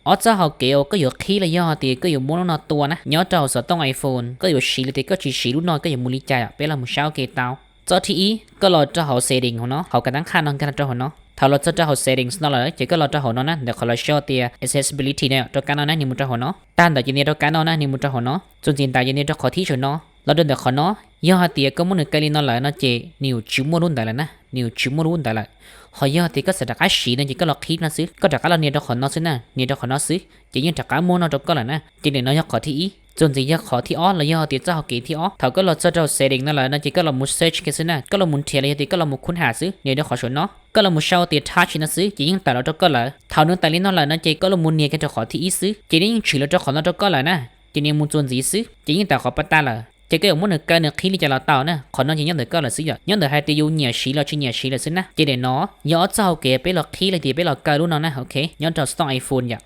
Ob txoj hau kev uas koj yuav qhib los yog hais tias koj yuav muab lub no tua na, nyob rau hauv xov tooj iPhone koj yuav siv los tias koj tsis siv lub no koj yuav mus li cas os, peb los mus saib ua ke tau. Txoj thib ib, koj los rau hauv setting hauv no, hauv kav tab qhaj no nkag los rau hauv no. Thaum los txog rau hauv settings no lawm ces koj los rau hauv no na, ntawm qhov lawv sau tias accessibility na, rau kab no na, nias mus rau hauv no. Tag ntawd ces nias rau kab no na, nias mus rau hauv no. Txuas ntxiv ntawd ces nias rau qhov thib saum no. Los rau ntawm qhov no, yog hais tias koj muab nws kaw li no lawm no ces nws yuav tsis muaj lub ntawd lawm na, nws yuav tsis muaj lub ntawd lawm. Ho yog tias koj xav rov qab siv no ces koj los qhib no xwb, koj rov qab los nias rau qhov no xwb na, nias rau qhov no xwb ces yeej rov qab muaj no rau koj lawm na. Ces nim no yog qhov thib ib. Txuas ntxiv yog qhov thib ob los yog hais tias txoj hau kev thib ob. Thaum koj los txog rau setting no lawm no ces koj los mus search kiag xwb na, koj los mus nrhiav los yog tias koj los mus khub ham xwb, nias rau qhov saum no, koj los mus sau tias touch no xwb ces yeej tawm los rau koj lawm. Thaum nws tawm li no lawm no ces koj los mus nias kiag rau qhov thib ib xwb ces nws yeej tshwm los rau qhov no rau koj lawm na. Ces nias mus txuas ntxiv xwb ces yeej tawm qhov pas tas lawm. Ces koj yuav muab nws kaw nws qhib li cas los tau na, qhov no ces nyob ntawm koj lawm xwb yom, nyob ntawm hais tias yus nyiam siv los tsis nyiam siv lawm xwb na. Ces nim no yog ob txoj hau kev peb los qhib los tias peb los kaw lub no na, ok, nyob rau xov tooj iPhone yom.